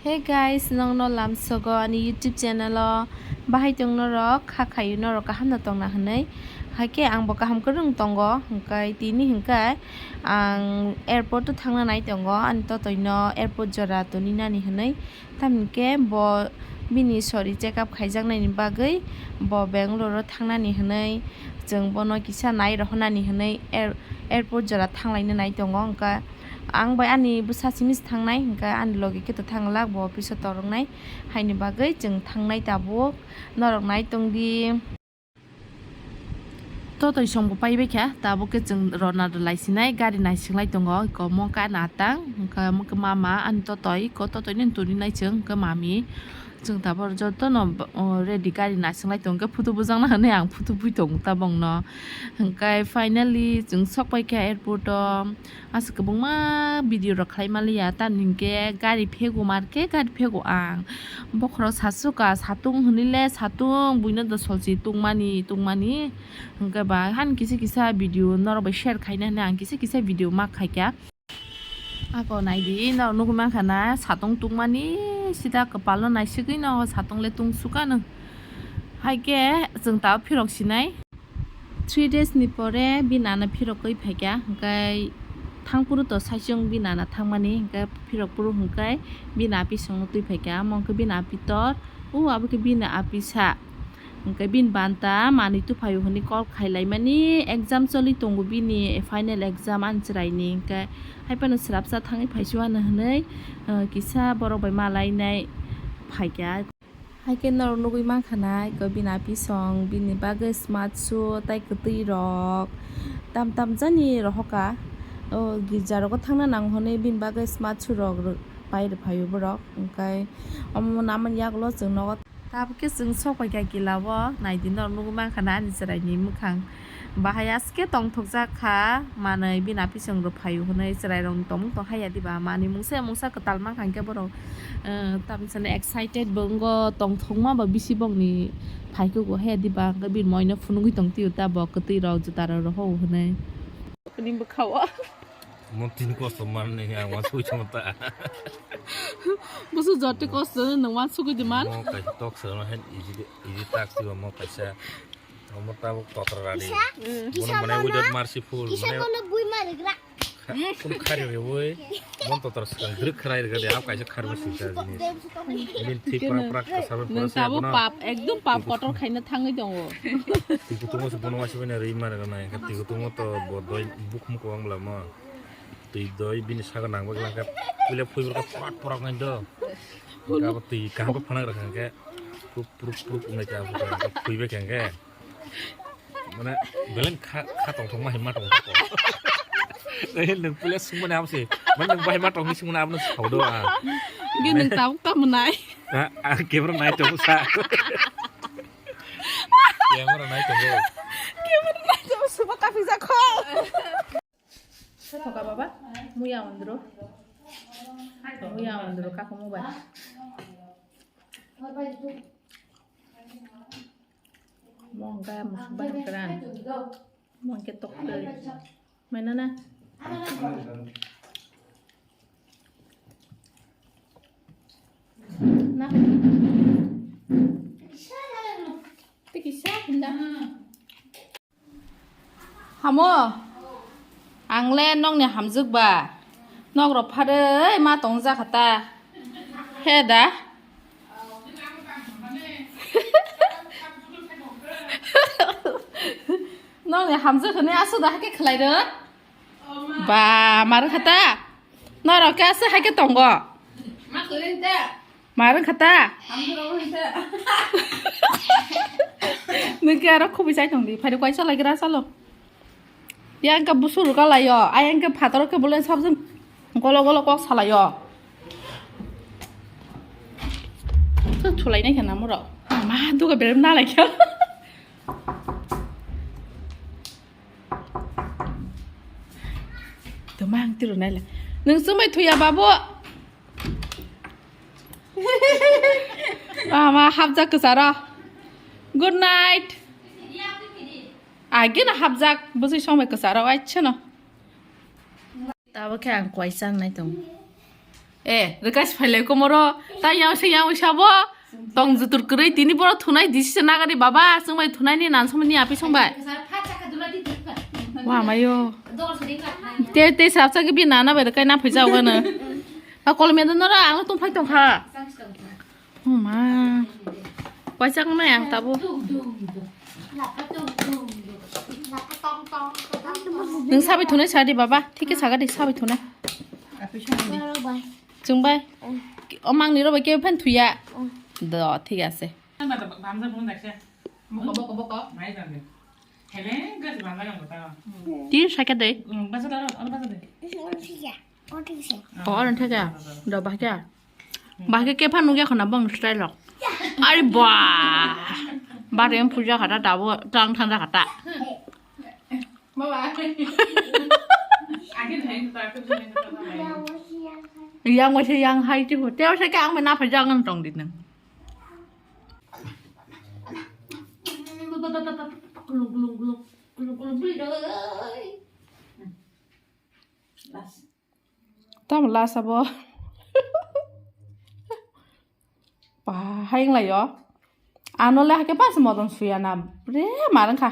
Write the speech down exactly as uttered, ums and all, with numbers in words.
Hey guys, nongno lamsogo ani YouTube channel o bahai tong norok, kha khayu norok kaham no tongna hinwi. Haikhe ang bo kaham kwrwng tongo, hwnkhe tini hwnkhe ang airport o thangna nai tongo, ani totoi no airport jora toni nani hinwi. Tamni hwnkhe bo bini sori check up khaijaknai ni bagwi bo Bangalore o thangnani hinwi, chwng bono kisa nai rohornani hinwi air-, airport jora thanglaina nai tongo, hwnkhe. Ang bai ani bwsa simi se thangnai, hwnkhe ani logi khe to thangla, bo office o toroknai, haini bagwi chwng thangnai tabuk. Norok nai tongdi. Totoi song bo paibai kha, tabuk khe chwng rona rwlai sinai, gari naisinglai tongo, iko mokha natang, hwnkhe mokha mama ani totoi, iko totoi ni tuni nai chwng, hwnkhe mami. Chwng tabuk jotono, o, ready gari naisinglai tongo, hwnkhe photo bujakna hinwi ang photo bui tongo tabukno. Hwnkhe finally chwng sok pai kha airport o. Aswk kwbangma video rok khlai maliya, tamni hwnkhe gari phego mar khe gari phego ang. Bokhorok sasu ka satung hwnwi le satung buino do solchi tungmani tungmani. Hwnkhe ba han kisa kisa video norok bai share khaina hwnwi ang kisa kisa video ma khaikha. Ako naidi norok nugwi mankha na satung tungmani sida kwpalno naisigwi no satung le tungsukha nw. Haikhe chwng tabuk phirok sinai. Three days ni pore bini nana phirokgwi phaikha, hwnkhe thangphuru to saichung bini nana thangmani, hwnkhe phirokphuru hwnkhe bini apisongno twi phaikha, omo wngkhe bini apitor, o abo khe bini apisa. Hwnkhe bini banta manwi tuphaio hwnwi call khailaimani, exam choli tongo bini, final exam ani chwraini, hwnkhe haiphano swrapsa thangwi phaisu ano hwnwi, eh, kisa borok bai malainai phaikha. Haikhe norok nugwi mankha na, iko bini apisong, bini bagwi smart shoe tei kwtwi rok tam tam jani rohoka. O girja rogo thangna nango hwnwi bini bagwi smart shoe rok rw-, pai rwphaio borok. Hwnkhe omo namani yagulo chwng nogo. Tabukhe chwng sok paikha kila o, naidi norok nugwi mankha na ani chwraini mwkhang. Bahai aske tongthokjak kha, manwi bini apisong rok phaio hwnwi chwrairokni tongmung tong haiya diba? Manwi mungsa mungsa kwtal mankha hwnkhe borok, eh, tamsani excited bo wngo, tongthokma ba bisi bokni phaikhe bo haiya diba? Hwnkhe bini moino phunugwi tongtwi o tabok kwtwi rok juta rok rohor hwnwi. Bini bwkha o. Mo tini kosto manni ang wansugwi tongma ta. Busu jotto kosto nwng wansugwi di man. Mo kaisa tok sano hen iji de, iji tak siwa mo kaisa. Omo tabuk totra rani. Kisa? Mm. Bono kisa mane mono, without merciful, kisa mane mono bui ma rigra. Kha-, kum khari rewi. Mon totra swkang drik khrai rigra de, ap kaisa khari ma sikha jini. Idin thik prak prak kasar pura. Nwng tabuk pap, ekdom pap kotor khaina thangwi tongo. Tikutumo se bono wasi bene rwi ma rigra nai. Tikutumo to bo doi buk muko ang bla mo. Twi doi bini saga nang bagwi langkha. Pule phui bwrwkha porak porak nai do. Abo twi kaham khe phanang rwkha hwnkhe. Prup prup prup wngnai khe abo phui bai kha hwnkhe. Mane beleng kha, kha tongthokma hai ma tongthok. Nwng pule swngmani abo se. Mane nwng bahai ma tongwi swngmani abono sao do ang. Ge nwng tabuk tamo nai. A, a, camera nai tongo sa. Camera nai tongo. Camera nai tongo, suba kaphijak kho. Thoka baba, muya ondro. Muya ondro, kako mobile. Mongga musuk bahar keran. Mongke tok tei. Mana na? Na. Tiki sa hunda. Hamo, ang le nokni hamjwk ba, nok rok pharwi ma tong jakha ta, he da? Nokni hamjwk hwnwi aswk da hakhe khlai rw? Ba, ma rwkha ta? Norok khe aswk hai khe tongo? Ma kwrwng ta? Ma rwkha ta? Hamjwk rok hwn ta. Nwng khe aro khubui chai tong di, phai rw kaisa lai gra chalo. Yang khe busu rwka lai o, ayang khe phataro khe bole sabjwng golo golo kok sa lai o. Thulai nai khe namo rok. Ma duga berem na lai khe. Twmang tiro naile. Nwng chumai thuya babu. Mama hapjak kwcharo. Good night. Agena hapjak bwswi somai kwcharo aichano. Tabo khe ang kwai chang nai tongo. Eh, rwkha si phailai komoro. Ta yang se yang sabo. Tong jutur kwrwi tini boro thunai disi se nagari baba. Chwng bai thunai ni nan samani api song bai. Wa mayo. Te, te srapsa ke bi nana bai rwkha na phaisa wano. A kolme do nora ang tung phai tong kha. Oh ma. Waisa nai ang tabo. Nwng sabai thunai sadi baba. Thik khe saga di sabai thunai. Chwng bai. O mang ni roba ke phan thuya. Do, thik ase. Ti sakha dei. O, orang thega. Do bahka. Bahka ke phan nugya khona bong style rok. Ari ba. Bare em puja khata tabo tang thanda khata. Yang wajah yang hai ti ho. Teo sakha ang na pha jang tong di nang. Tamo last abo. Ba, hai wng lai o. Ano le hake pas modon suya na. Bre, mar wng kha.